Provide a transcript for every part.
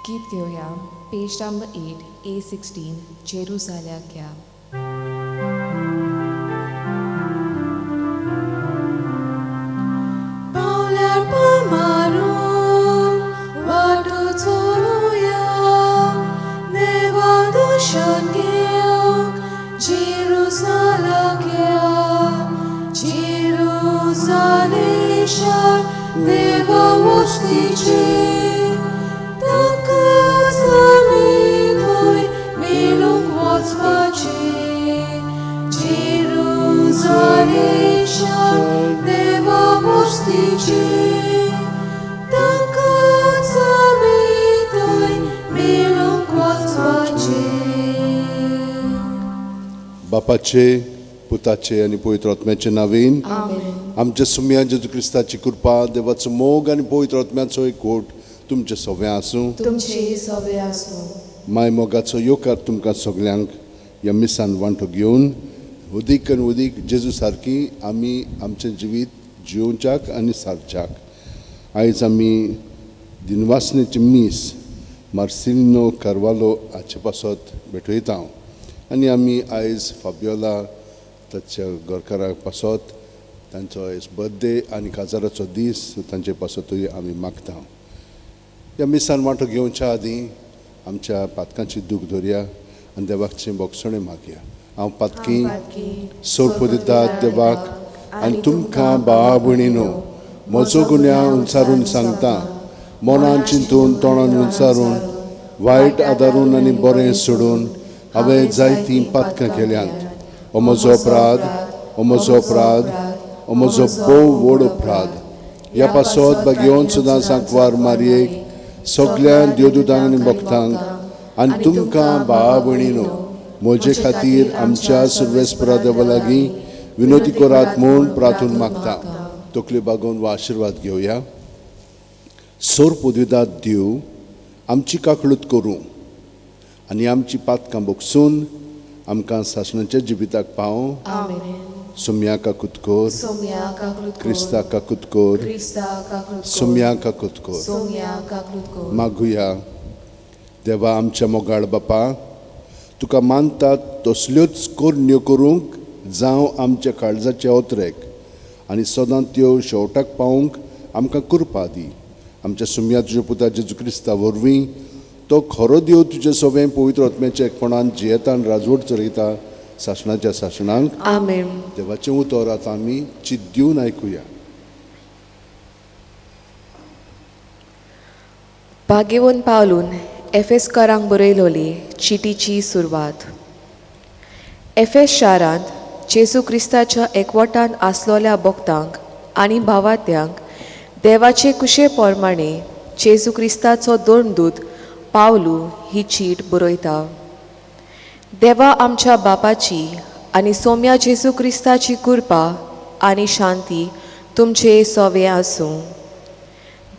गीत घेवया पेज number 8 A16 जेरुजाल्याक या. पावल्यार पामारून वाटो चलुया देवा दर्शन घेवंक जेरुजाल्याक या. जेरुजालें शार देवा वस्तीचें ताकाच आमी थंय मेळूंक वचपाचें. जेरुजालें शार देवा वस्तीचें ताकाच आमी थंय मेळूंक वचपाचें. बापाचे, पुताचे आनी पवित्र आत्म्याचे नांवेन. आमच्या सुम्या जेजू क्रिस्ताची कृपा, देवाचो मोग आनी पवित्र आत्म्याचो एकवट तुमचे सगळें आसूं. तुमचे सवे आसूं. माय मोगाचो येवकार तुमकां सगल्यांक. ह्या मिसान वांटो घेवन उदीक आनी उदीक जेजू सारकी आमी आमचें जिवीत जियोवच्याक आनी सारच्याक. आयज आमी दिनवासनेचें मीस मार्सिलिनो कार्वालो हाचे पासत भेटयता आनी आमी आयज फाबियोला ताच्या घरकारा पासत तांचो आयज बर्थडे आनी काजाराचो दीस तांचे पासतूय आमी मागता. ह्या मिसान वांटो घेवच्या आदीं आमच्या पातकांची दूख धरया आनी देवाकचें बोगसणें मागया. हांव पातकी सोरप दितात देवाक आनी तुमकां भावा भयणीनो म्हजो गुन्यांव उंचारून सांगता. मनान चिंतून तोंडान उंचारून वायट आदारून आनी बरें सोडून हांवें जायतीं पातकां केल्यांत. हो म्हजो अपराध, हो म्हजो अपराध, हो म्हजो भोव व्हड अपराध. ह्या पासत बागेवन सुद्दां सांकवार मारयेक सगल्या देवदूतांक आनी भक्तांक आनी तुमकां भावा भयणीनो म्हजे खातीर आमच्या सुर्वेस्परा देवा लागीं विनोदी करात म्हूण प्रार्थून मागता. तकल्यो बागोवन वा आशिर्वाद घेवया. सोर पुदविदात देव आमची काकळूत करूं आनी आमची पातकां बोगसून आमकां सासणाच्या जिविताक पावों. आमेन. सोम्या काकूत कर. सोम्या काकूत कर. क्रिस्ता काकूत कर. क्रिस्ता काकूत कर. सोम्या काकूत कर. सोम्या काकूत कर. मागुया. देवा आमच्या मोगाळ बापा, तुका मानतात तसल्योच करण्यो करूंक जावं आमच्या काळजाचे ओतरेक आनी सदां त्यो शेवटाक पावोवंक आमकां कृपा दी. आमच्या सुम्या तुज्या पुता जेजू क्रिस्ता वरवीं, तो खरो देव तुजे सवें पवित्र आत्म्याच्या एकपणान जियेता आनी राजवट चलयता सासणाच्या सासणांक. आमेन. देवाचें उतर आतां आमी चित दिवन आयकुया. भाग्यवंत पावलून एफेसकारांक बरयलोली चिटीची सुरवात. एफेस शारांत जेजू क्रिस्ताच्या एकवटान आसलोल्या भक्तांक आनी भावात्यांक देवाचे कुशे प्रमाणे जेजू क्रिस्ताचो दोनदूत पावलू ही चीट बरयता. देवा आमच्या बापाची आनी सोम्या जेजू क्रिस्ताची कृपा आनी शांती तुमचे सोवे आसूं.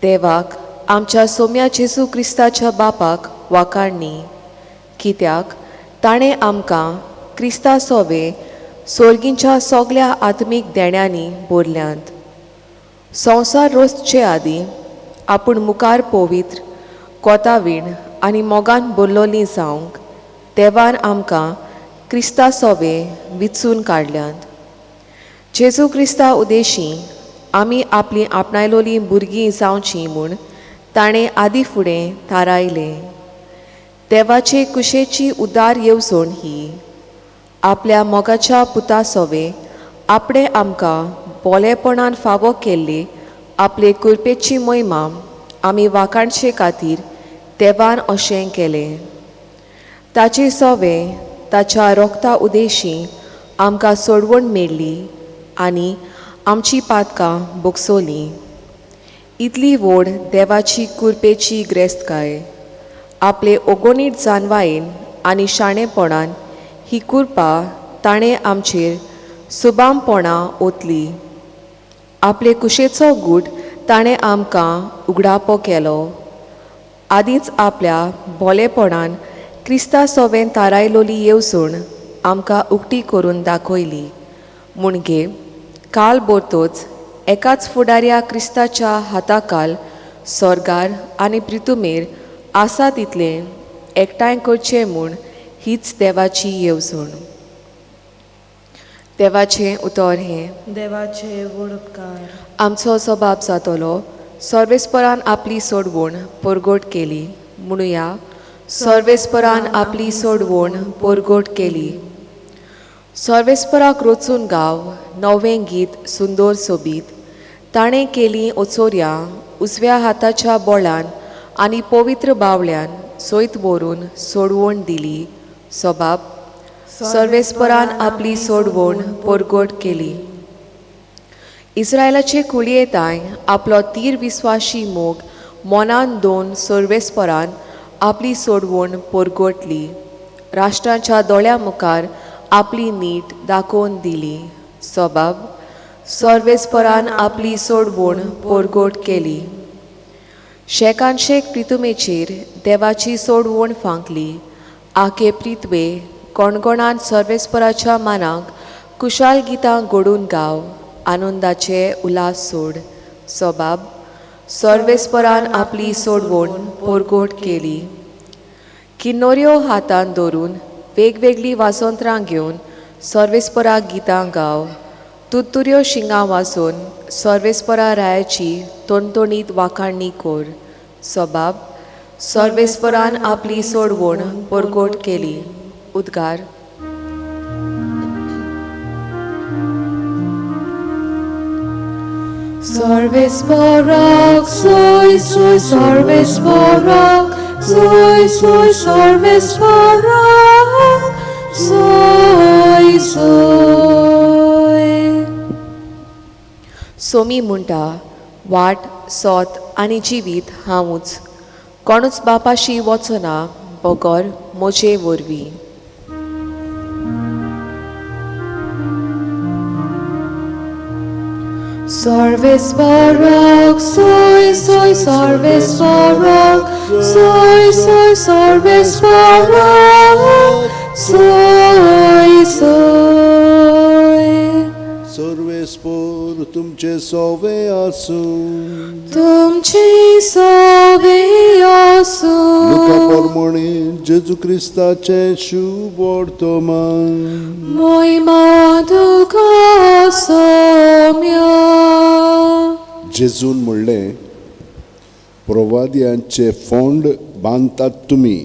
देवाक आमच्या सोम्या जेजू क्रिस्ताच्या बापाक वाखाणणी, कित्याक ताणें आमकां क्रिस्ता सोवे सोर्गींच्या सगल्या आत्मीक देण्यांनी भरल्यांत. संवसार रोसचे आदीं आपूण मुखार पवित्र कोतावीण आनी मोगान भरलोली जावंक देवान आमकां क्रिस्ता सोवे विचून काडल्यांत. जेजू क्रिस्ता उदेशी आमी आपलीं आपणायलोलीं भुरगीं जावचीं म्हूण ताणें आदीं फुडें थारायलें. देवाचे कुशेची उदार येवजण ही आपल्या मोगाच्या पुता सोवे आपणें आमकां बोलेपणान फावो केल्ली आपले कुरपेची मोहिमा आमी वाखाणचे खातीर देवान अशें केलें. ताचे सोवे ताच्या रोगता उदेशी आमकां सोडवण मेळ्ळी आनी आमची पातकां बोगसोलीं. इतली व्हड देवाची कुरपेची ग्रेस्तकाय आपले ओगोनीट जानवायेन आनी शाणेपणान ही कुरपा ताणें आमचेर सुबामपणां ओतली. आपले कुशेचो गूट ताणें आमकां उगडापो केलो. आदींच आपल्या बोलेपणान क्रिस्ता सोवें थारायलोली येवजण आमकां उक्ती करून दाखयली. म्हणगे काल बोरतोच एकाच फुडाऱ्या क्रिस्ताच्या हाताकाल सोर्गार आनी प्रितुमेर आसा तितलें एकठांय करचें म्हूण हीच देवाची येवजण. देवाचें उतर हें. देवाचे व्हड उपकार. आमचो सबाब जातलो. सर्वेस्परान आपली सोडवण परगट केली. म्हणुया, सर्वेस्परान आपली सोडवण परगट केली. सर्वेस्पराक रचून गाव नवें गीत सुंदर सोबीत. ताणें केली ओचोर्या उजव्या हाताच्या बोळान आनी पवित्र बावल्यान सयत व्हरून सोडवण दिली. सबाब सर्वेस्परान आपली सोडवण परगट केली. इस्रायलाचे कुळयेताय आपलो तीर विस्वाशी मोग मोनान दोन सर्वेस्परान आपली सोडवण परगटली. राष्ट्रांच्या दोळ्या मुखार आपली नीट दाखोवन दिली. सबाब सर्वेस्परान आपली सोडवण परगट केली. शेकानशेक प्रितुमेचेर देवाची सोडवण फांकली. आके प्रितवे कोणकोणान सर्वेस्पराच्या मानाक कुशाल गितां घडून गाव आनंदाचे उल्हास सोड. सबाब सर्वेस्परान आपली सोडवण परगट केली. किन्नोऱ्यो हातान धरून वेगवेगळीं वासंत्रां घेवन सर्वेस्पराक गितां गाव. तुत्तुऱ्यो शिंगां वाजोवन सर्वेस्परा रायाची तणतणीत वाखाणणी कर. सबाब सर्वेस्परान आपली सोडवण परगट केली. उद्गार. सर्वेस्पराक सोय सोय सर्वेस्पराक सोय सोय सर्वेस्पराक सोय सोय. सोमी म्हणटा, वाट सोत आनी जिवीत हांवूच. कोणूच बापाशी वचना बगर म्हजे वरवीं. सर्वेस्पराक सोय सोय सर्वेस्पराक सोय सोय सर्वेस्पराक सोय सोय. सर्वेस्पर तुमचे सोवे आसूं. तुमचे सोवे आसूं. लुका परमणे जेजू क्रिस्ताचें शुभ वर्तमान. मोहिमा तुका सोम्या. जेजून म्हणलें, प्रवाद्यांचे फोंड बांदतात तुमी,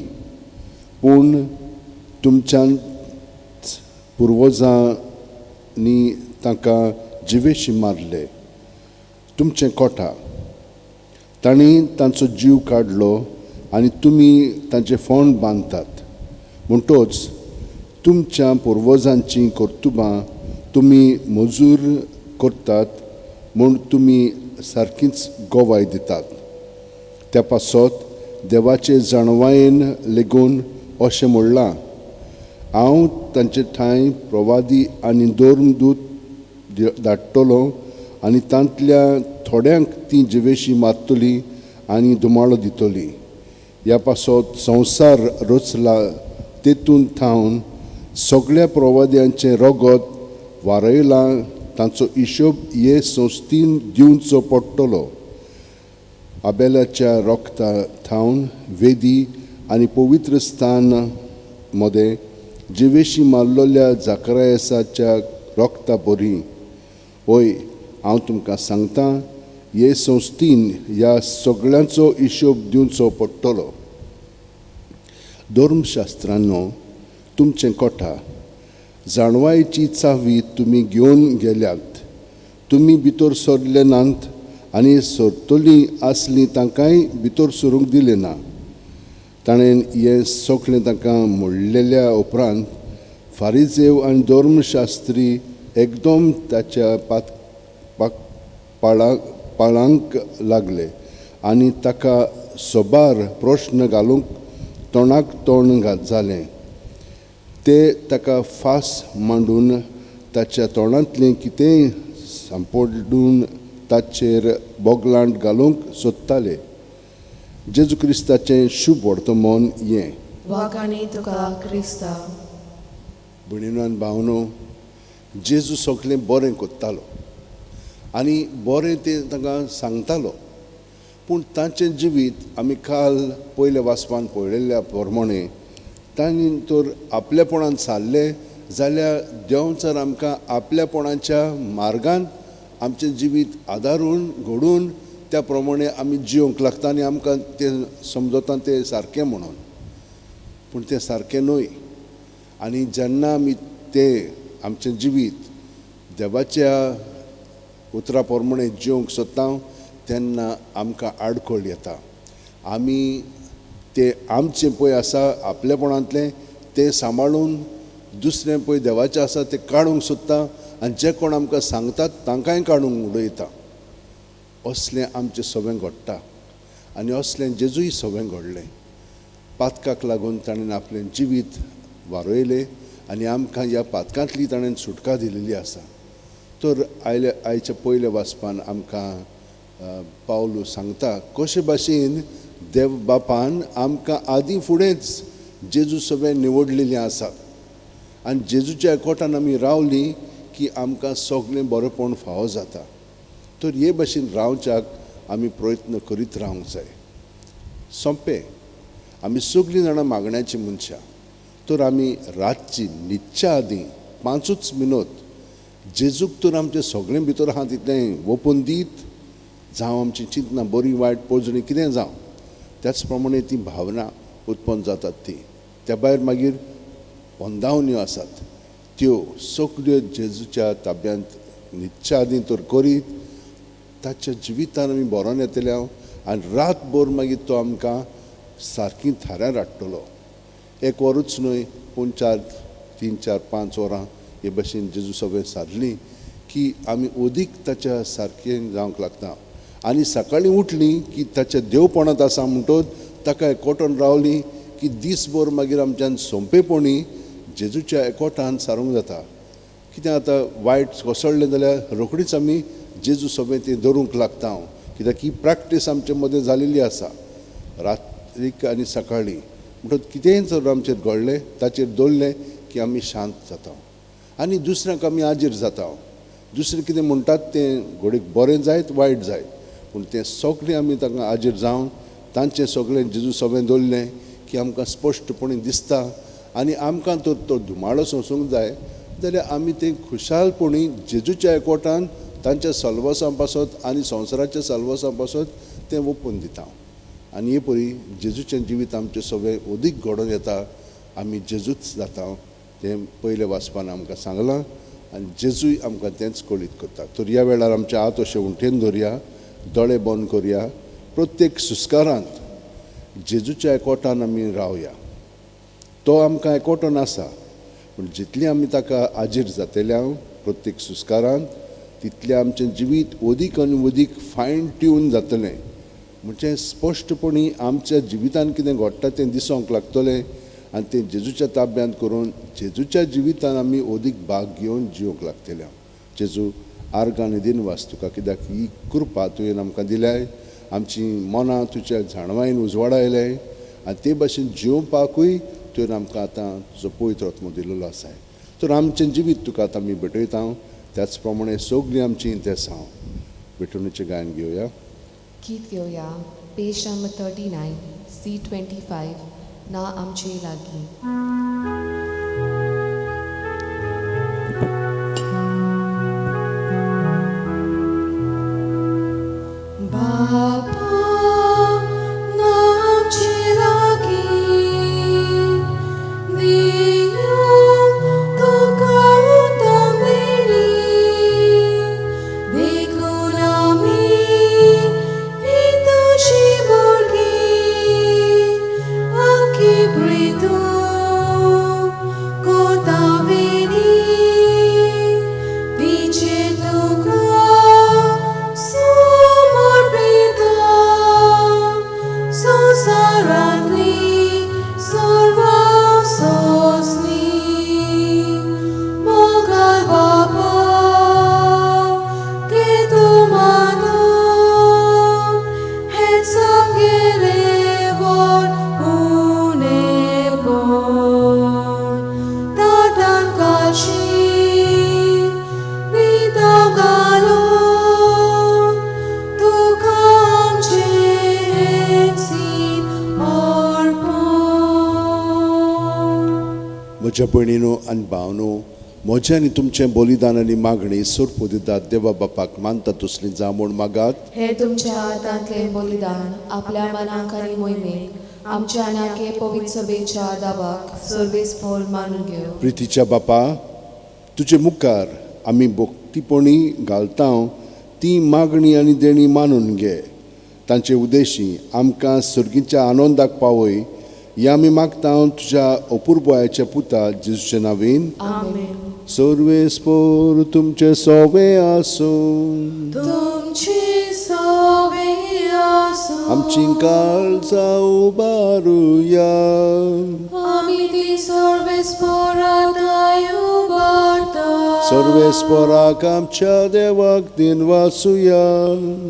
पूण तुमच्यान पुर्वजांनी तांकां जिवेशी मारले. तुमचें कोठा तांणी तांचो जीव काडलो आनी तुमी तांचे फोंड बांदतात. म्हणटोच तुमच्या पुर्वजांचीं कर्तुबां तुमी मजूर करतात म्हूण तुमी सारकीच गवाय दितात. त्या पासत देवाचे जाणवायेन लेगून अशें म्हणलां, हांव तांचे ठांय प्रवादी आनी धर्मदूत धाडटलो आनी तांतल्या थोड्यांक ती जिवेशी मारतली आनी धुमाळो दितली. ह्या पासत संवसार रचला तेतून थावन सगळ्या प्रवाद्यांचें रगत वारयलां तांचो हिशोब हे संस्थेन दिवचो पडटलो. आबेलाच्या रगता थावन वेदी आनी पवित्र स्थान मदें जिवेशी मारलेल्या जाकरायसाच्या रगता बरी. हय, हांव तुमकां सांगता, हे संस्थेन ह्या सगळ्यांचो हिशोब दिवचो पडटलो. धर्मशास्त्रांनो, तुमचें कोठा जाणवायेची चावी तुमी घेवन गेल्यात. तुमी भितर सरले नात आनी सरतलीं आसलीं तांकांय भितर सरूंक दिलें ना. ताणें हें सगळें तांकां म्हणलेल्या उपरांत फारिजेव आनी धर्मशास्त्री एकदम ताच्या पाळांक लागले आनी ताका सोबार प्रश्न घालूंक तोंडाक तोंड जालें. ते ताका फास मांडून ताच्या तोंडांतलें कितेंय सांपडून ताचेर बोगलांट घालूंक सोदताले. जेजू क्रिस्ताचें शुभ वर्तमान हें. वागांनी तुका क्रिस्ता. भयणीनो भावनो, जेजू सगळें बरें करतालो आनी बरें तें तांकां सांगतालो. पूण तांचें जिवीत आमी काल पयल्या वाचपान पळयल्ल्या प्रमाणे तांणी तर आपलेपणान सारलें जाल्यार देव जर आमकां आपल्यापणाच्या मार्गान आमचें जिवीत आदारून घडून त्या प्रमाणे आमी जिवंक लागता आनी आमकां तें समजता तें सारकें म्हणून, पूण तें सारकें न्हय. आनी जेन्ना आमी तें आमचें जिवीत देवाच्या उतरा प्रमाणे जिवंक सोदता तेन्ना आमकां आडखळ येता. आमी तें आमचें पळय आसा आपलेपणांतलें तें सांबाळून दुसरें पळय देवाचें आसा तें काडूंक सोदता आनी जे कोण आमकां सांगतात तांकांय काडूंक उडयता. असलें आमचें सगळें घडटा आनी असलें जेजूय सगळें घडलें. पातकाक लागून ताणें आपलें जिवीत वारयलें आनी आमकां ह्या पातकांतली ताणें सुटका दिलेली आसा. तर आयल्या आयच्या पयल्या वाचपान आमकां पावलू सांगता कशे भाशेन देव बापान आमकां आदीं फुडेंच जेजू सगळें निवडलेलें आसा आनी जेजूच्या एकवटान आमी रावलीं की आमकां सगळें बरेंपण फावो जाता. तर हे भाशेन रावच्याक आमी प्रयत्न करीत रावंक जाय. सोंपें, आमी सगळीं जाणां मागण्याचीं मनशां, तर आमी रातची न्हिदच्या आदीं 5 मिनट जेजूक तर आमचें सगळें भितर आहा तितलें ओपून दीत जावं, आमची चिंतनां बरी वायट पोजणी कितें जावं, त्याच प्रमाणे ती भावना उत्पन्न जातात ती. त्या भायर मागीर पंदावण्यो आसात त्यो सगळ्यो जेजूच्या ताब्यांत न्हिदच्या आदीं तर करीत ताच्या जिवितान आमी बरोवन येतले आनी रातभर मागीर तो आमकां सारकी थाऱ्यार हाडटलो. एक वरूच न्हय पूण 4, 3, 4, 5 वरां हे भशेन जेजू सगळें सारलीं की आमी अदीक ताच्या सारकें जावंक लागता. आनी सकाळीं उठलीं की ताच्या देवपणांत आसा म्हणटोच ताका एकवटून रावलीं की दीसभर मागीर आमच्यान सोंपेपणी जेजूच्या एकवटान सारूंक जाता. कितें आतां वायट कोसळ्ळें जाल्यार रोखडीच आमी जेजू सगळें तें धरूंक लागता हांव, कित्याक ही प्रॅक्टीस आमचे मदें जालेली आसा रात्रीक आनी सकाळीं. म्हणटच कितेंय जर आमचेर घडलें ताचेर दवरलें की आमी शांत जाता आनी दुसऱ्यांक आमी आजीर जाता. दुसरें कितें म्हणटात तें घडीक बरें जायत वायट जायत पूण तें सगळें आमी तांकां आजीर जावन तांचें सगळें जेजू सगळें दवरलें की आमकां स्पश्टपणी दिसता आनी आमकां तर तो धुमाळो सोंसूंक जाय जाल्यार आमी तें खुशालपणी जेजूच्या एकवटान तांच्या सलवसां पासत आनी संवसाराच्या सलवसां पासत तें ओपून दिता. आनी हे परी जेजूचें जिवीत आमचें सगळें अदीक घडोवन येता. आमी जेजूच जाता तें पयल्या वाचपान आमकां सांगलां आनी जेजूय आमकां तेंच कळीत करता. तर ह्या वेळार आमचे हात अशे उंठेन धरया, दोळे बंद करया, प्रत्येक सुस्कारांत जेजूच्या एकवटान आमी रावया. तो आमकां एकवटून आसा पूण जितली आमी ताका आजीर जातले हांव प्रत्येक सुस्कारांत तितलें आमचें जिवीत अदीक आनी अदीक फायन ट्यून जातलें. म्हणजे स्पश्टपणी आमच्या जिवितान कितें घडटा तें दिसूंक लागतलें आनी तें जेजूच्या ताब्यांत करून जेजूच्या जिवितान आमी अदीक भाग घेवन जिवंक लागतले. जेजू आर्गां आनी दिनवास तुका, कित्याक ही कृपा तुवें आमकां दिल्याय, आमची मनां तुज्या जाणवायेन उजवाडायलें आनी ते भाशेन जिवपाकूय तुवें आमकां आतां तुजो पवित्र आत्मो दिलेलो आसा. तर आमचें जिवीत तुका आतां आमी भेटयता, त्याच प्रमाणे सगळीं आमचीं इंतेसांव भेटवणेचें गायन घेवया. गीत घेवया पेज नंबर 39 C25 ना आमचे लागीं. Somar म्हज्या भयणीनो आनी भावनो, म्हजें आनी तुमचें बलिदान आनी मागणी सोरपो दितात देवा बापाक मानता तसली जावं म्हूण मागात. हे तुमच्या हातांतलें बलिदान आपल्या मनाक आनी मोहिमेक आमच्या आनी पवित्र सभेच्या दावाक सर्वेस्पोर मानून घेव. प्रितीच्या बापा, तुजे मुखार आमी भक्तीपणी घालता ती मागणी आनी देणी मानून घे. तांचे उद्देशी आमकां सर्गीच्या आनंदाक पावय हे आमी मागता तुज्या अपुरबोयाच्या पुता जेजूच्या नांवान. आमेन. सर्वेस्पोर तुमचे सोवे आसूं. तुमचे सोवे आसूं. आमची काळजां उबारुया. आमी ती सर्वेस्पोराक उबारता. सर्वेस्पोराक आमच्या देवाक दिनवासुया.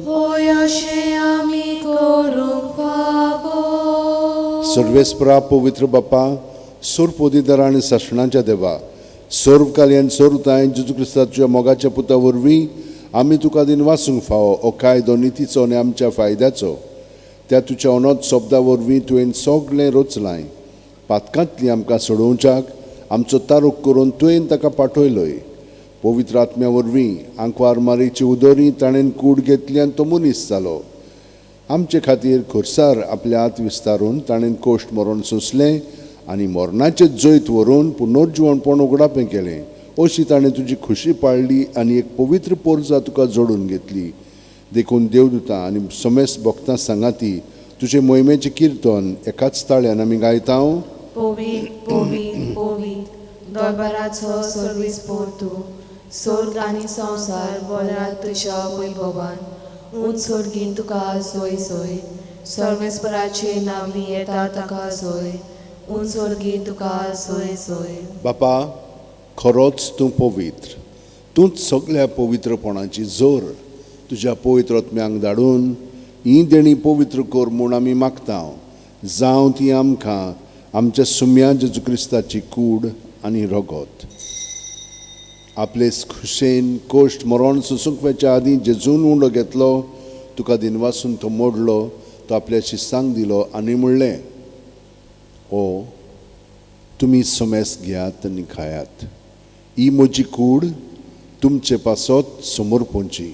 होय अशें आमी करूंक फावो. सर्वेस्परा पवित्र बापा, सोरपोदिदार आनी सासणाच्या देवा, सर्वकाली आनी सर्वताय जेजू क्रिस्ता तुज्या मोगाच्या पुता वरवीं आमी तुका दिनवासूंक फावो हो कायदो नितीचो आनी आमच्या फायद्याचो. त्या तुज्या अनोत शब्दा वरवीं तुवें सगळें रचलां. पातकांतली आमकां सोडोवच्याक आमचो तारूक करून तुवें ताका पाठयलोय. पवित्र आत्म्या वरवीं आंकवार मारीची उदरी ताणें कूड घेतली आनी तो मनीस जालो. आमचे खातीर खुर्सार आपले हात विस्तारून ताणें कोश्ट मरण सोंसलें आनी मरणाचें जैत व्हरून पुनर्जिवणपण उगडापें केलें. अशी ताणें तुजी खुशी पाळ्ळी आनी एक पवित्र पोरजा तुका जोडून घेतली. देखून देवदूतां आनी समेस्त भक्तां सांगाती तुजे मोहिमेचें किर्तन एकाच ताळ्यान आमी गायता. पवित्र पवित्र पवित्र दरबाराचो सर्वेस्पोर तूं, स्वर्ग आनी संवसार भरला तुज्या वैभवान. उंच स्वर्गीन तुका सोय सोय, सर्वेस्पराचे नांवी येता ताका सोय. उंच स्वर्गीन तुका सोय सोय. बापा, खरोच तूं पवित्र, तूंच सगळ्या पवित्रपणाची जोर. तुज्या पवित्र आत्म्यांक धाडून ही देणी पवित्र कर म्हूण आमी मागता. जावं ती आमकां आमच्या सुम्या जेजू क्रिस्ताची कूड आनी रगत. आपले खुशेन कोश्ट मरण सोसूंक वचच्या आदीं जेजून उंडो घेतलो, तुका दिनवासून तो मोडलो, तो आपल्या शिस्तांक दिलो आनी म्हणलें, ओ तुमी समेस घेयात आनी खायात, ही म्हजी कूड तुमचे पासत समर्पणची.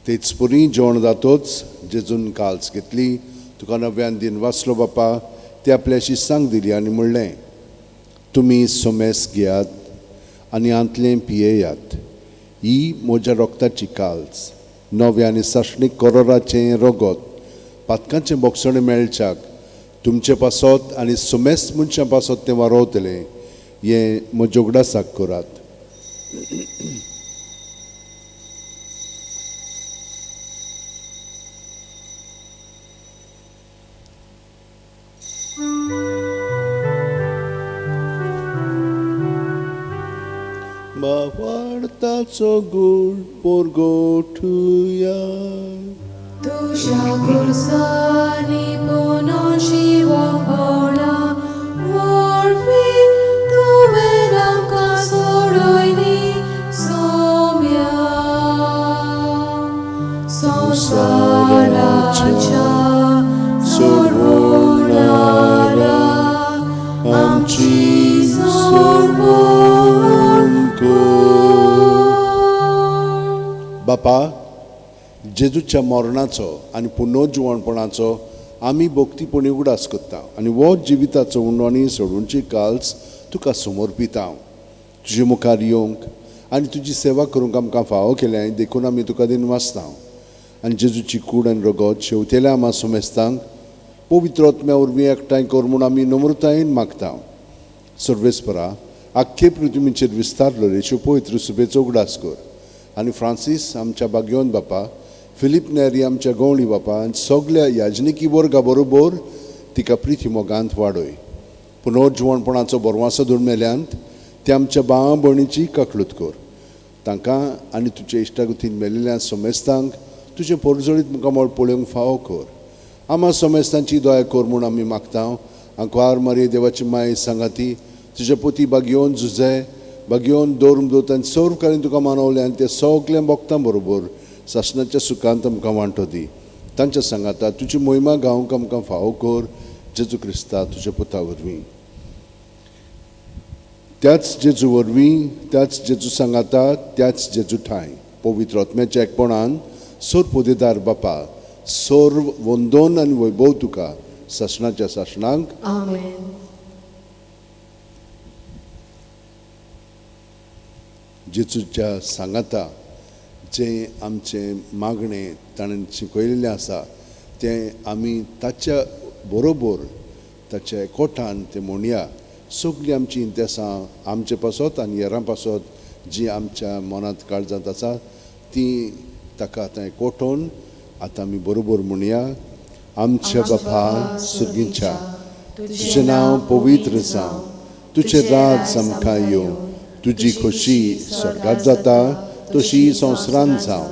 तेच परी जेवण जातोच जेजून काल्स घेतली, तुका नव्यान दिन वाचलो बापा, ते आपल्या शिस्तांक दिली आनी म्हणलें, तुमी सोमेस घेयात आनी आंतलें पियेयात, ही म्हज्या रोगताची काल्स, नव्या आनी सासणीक करोराचें रगत, पातकांचें बोगसणें मेळच्याक तुमचे पासत आनी सोमेस मनशां पासत तें वारोवतलें, हें म्हज्या उगडासाक करात. भावार्थाचो गूण परगटुया. तुज्या खुर्सांनी पुनर्जिवपणा वरवीं तुवें आमकां सोडयली सोम्या. संवसाराच्या सोडवणारा आमची सोडवण कर. बापा, जेजूच्या मरणाचो आनी पुनर्जिवणपणाचो आमी भक्तीपणी उगडास करता आनी हो जिविताचो उंडो आनी सोडूनची काल्स तुका समर्पिता. तुजे मुखार येवंक आनी तुजी सेवा करूंक आमकां फावो केल्या देखून आमी तुका दिनवासता. आनी जेजूची कूड आनी रगत शेवतेल्या आमा समेस्तांक पवित्र आत्म्या वरवीं एकठांय कर म्हूण आमी नम्रतायेन मागता. सर्वेस्परा, आख्खे पृथ्वीचेर विस्तारलो रेशो पवित्र सुबेचो उगडास कर आनी फ्रांसीस आमच्या बागयोन बापा, फिलीप नेरी आमच्या गवळी बापा आनी सगल्या याजनिकी वर्गा बरोबर तिका प्रिती मोगांत वाडय. पुनर्जिवणपणाचो बरवासो धरून मेल्यांत ते आमच्या भावा भयणीची काकळूत कर. तांकां आनी तुजे इश्टागतीन मेलिल्ल्या समेस्तांक तुजें परजळीत मुखामळ पळोवंक फावो कर. आमा समेस्तांची दया कर म्हूण आमी मागता. आंकवार मारये देवाची माय सांगाती तुजे पोती बागयोन जुजे बागयोन दवरून दवरता आनी सर्व काळीन तुका मानवलें आनी ते सगळें भोगता बरोबर सासणाच्या सुखांत आमकां वांटो दी. तांच्या सांगाता तुजी मोहिमा गावंक आमकां फावो कर जेजू क्रिस्ता तुज्या पुता वरवीं. त्याच जेजू वरवीं, त्याच जेजू सांगाता, त्याच जेजू ठांय पवित्र आत्म्याच्या एकपणान सोर पोदेदार बापा सर्व वंदोन आनी वैभव तुका सासणाच्या सासणांक. आमेन. जेजूच्या सांगाता जें आमचें मागणें ताणें शिकयलेलें आसा तें आमी ताच्या बरोबर ताच्या एकवटान तें म्हणया. सगळीं आमची इंतेसां आमचे पासत आनी हेरां पासत जी आमच्या मनांत काळजांत आसा ती ताका आतां एकवटोवन आतां आमी बरोबर म्हणया. आमच्या बापा सुर्गींच्या, तुजें नांव पवित्र जावं, तुजें राज आमकां येवं, तुजी खोशी स्वर्गांत जाता तशी संवसारांत जावं.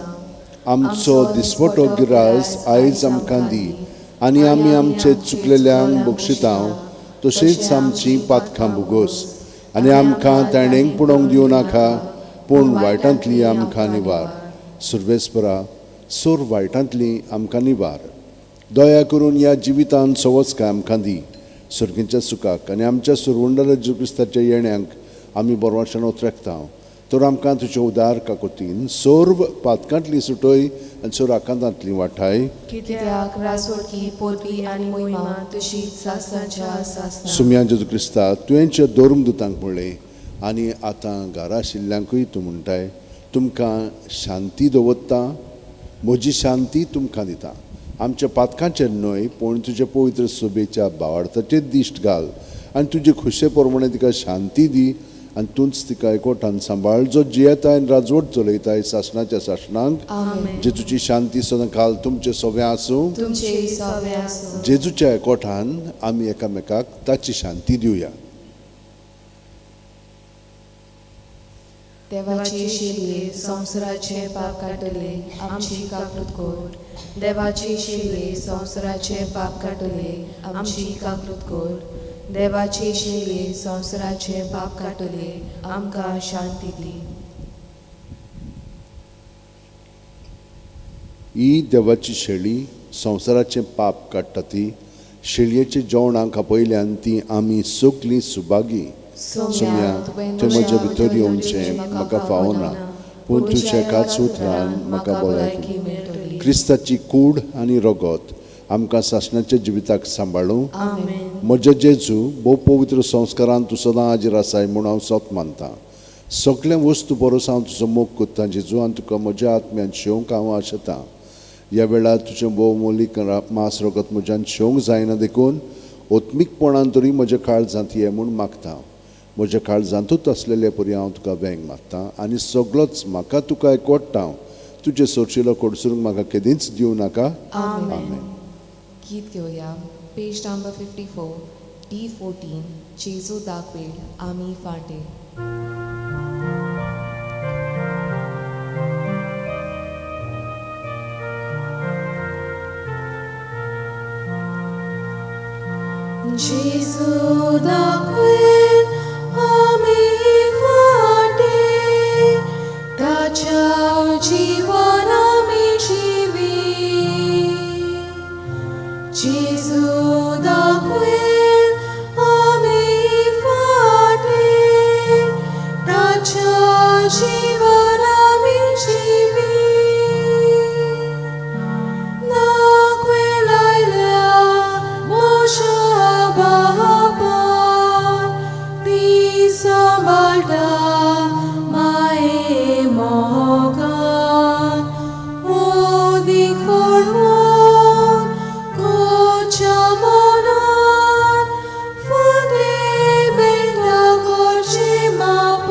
आमचो दिसवटो गिरास आयज आमकां दी आनी आमी आमचे चुकलेल्यांक बक्षिता तशीच आमची पातकां भोगोस आनी आमकां ताणेंक पुणोवंक दिवं नाका पूण वायटांतली आमकां निवार. सुर्वेस्परा सोर वायटांतली आमकां निवार. दया करून ह्या जिवितांत सवस्काय आमकां दी. सुर्गींच्या सुखाक आनी आमच्या सुरवंडर जेजू क्रिस्ताच्या येण्यांक आमी बरवाशान उतरेकता. तर आमकां तुजे उदार काकोतीन सर्व पातकांतली सुटय आनी सर्व आकांतांतली वाठाय. कित्याक रासोळकी पोरवी आनी मोहिमा तुजी सासणाच्या सासणाक. सुम्या जेजू क्रिस्ता तुवें धर्म दुतांक म्हणलें आनी आतां घरा आशिल्ल्यांकूय तूं म्हणटाय, तुमकां शांती दवरता, म्हजी शांती तुमकां दिता. आमच्या पातकांचेर न्हय पूण तुजे पवित्र सभेच्या भावार्थाचेर दिश्ट घाल आनी तुजे खोशे प्रमाणे तिका शांती दी आनी तूंच तिका एकवटान सांबाळ जो जियेताय आनी राजवट चलयताय सासणाच्या सासणांक. जेजूची शांती सदां काल तुमचें सगळें आसूं. जेजूच्या एकवटान आमी एकामेकाक ताची शांती दिवया. देवाची शिलये संवसाराचें पाप काडटले आमची काकूत कर. देवाची शिलये संवसाराचें पाप काडटले आमची काकूत कर. देवाची शिलये संवसाराचें पाप काडटले आमकां शांती दी. ही देवाची शेळी संवसाराचें पाप काडटा ती शेळयेच्या जेवणाक आपयल्यान ती आमी सगलीं सुभागी. सोम्या तुवें म्हज्या भितर येवचें म्हाका फावना पूण तुज्या एकाच उतरान म्हाका भलायकी मेळटली. क्रिस्ताची कूड आनी रगत आमकां सासणाच्या जिविताक सांबाळूं. म्हज्या जेजू भोव पवित्र संस्कारान तूं सदां हाजीर आसाय म्हूण हांव सत मानतां. सगळें वस्तू बरोस हांव तुजो मोग करतां जेजू आनी तुका म्हज्या आत्म्यान शेवंक हांव आशेतां. ह्या वेळार तुजें भोव मोलीक मास रगत म्हज्यान शेवंक जायना देखून ओत्मीकपणान तरी म्हज्या काळजांत ये म्हूण मागता. म्हज्या काळजांतूच आसलेले परी हांव तुका वेंग मागता आनी सगळोच म्हाका तुका एकवट्टा. तुजें सोरशिलो कोडसरूंक म्हाका केदींच दिवं नाका. आमेन. गीत घेवया पेज नंबर 54 D14 जेजू दाखवेल आमी फाटे. जेजू दाखवेल आमी फाटे ताच्या जिवन आमी जिवी. जेजू दाखवेल आमी फाटे ताच्या जिवन आमी जिवी. दाखवेल आयल्या मोशा बापान ती सांबाळटा माये मोगान. ओदीक फळवून कोच्या मनान फुडें मेळटा करचें मापान.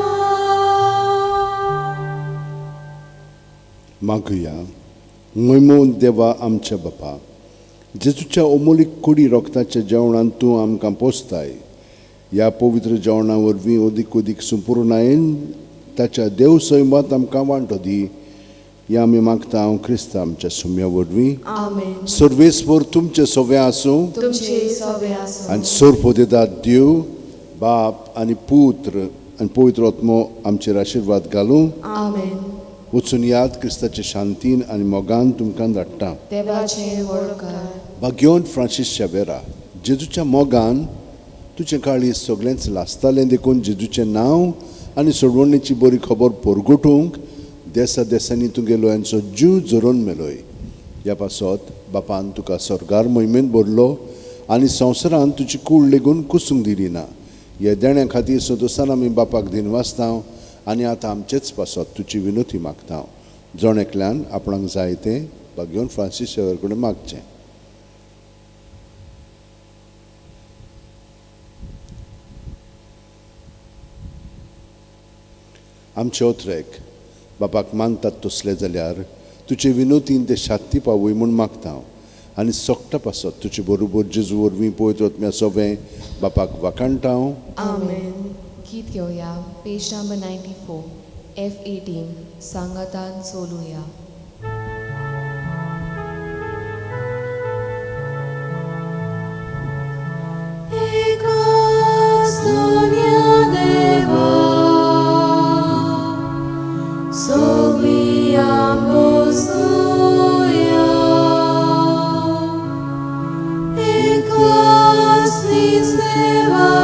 मागुया. मोहिमो देवा आमच्या बापा, जेजूच्या अमोलीक कुडी रक्ताच्या जेवणान तूं आमकां पोसताय. ह्या पवित्र जेवणा वरवीं अदीक अदीक संपुर्णायेन ताच्या देव सैमांत आमकां वांटो दी. ह्या आमी मागता हांव क्रिस्ता आमच्या सुम्या वरवीं. सर्वेस्पर तुमचें सगळें आसूं आनी सोर पोदेदाद देव बाप आनी पुत्र आनी पवित्र आत्मो आमचेर आशिर्वाद घालूं. आमेन. वचून याद क्रिस्ताचे शांतीन आनी मोगान तुमकां धाडटा. देवाचे वळकार. भाग्योन फ्रांसीस शावेरा, जेजूच्या मोगान तुजें काळीज सगळेंच लासतालें देखून जेजूचें नांव आनी सोडवणेची बरी खबर परगटूंक देसा देसांनी तुगेलो यांचो जीव झरोवन मेलोय. ह्या पासत बापान तुका स्वर्गार मोहिमेंत भरलो आनी संवसारांत तुजी कूड लेगून कुसूंक दिली ना. ह्या देण्या खातीर संतोसान आमी बापाक दिनवासता आनी आतां आमचेच पासत तुजी विनोती मागता. जण एकल्यान आपणाक जाय तें भाग्योन फ्रांसीस शावेर कडेन मागचें. आमचे ओत्रेक बापाक मानतात तसले जाल्यार तुजे विनोतीन ते शांती पावय म्हूण मागता आनी सोकटा पासत तुजे बरोबर जेजू वरवीं पवित्र आत्म्या सोवें बापाक वाखाणटा. आमेन. गीत घेवया पेज नंबर 94 F18 सांगातान चलुया. एकाच दोन्या देवा सगळीं आमोसुया, एकाच नीज देवा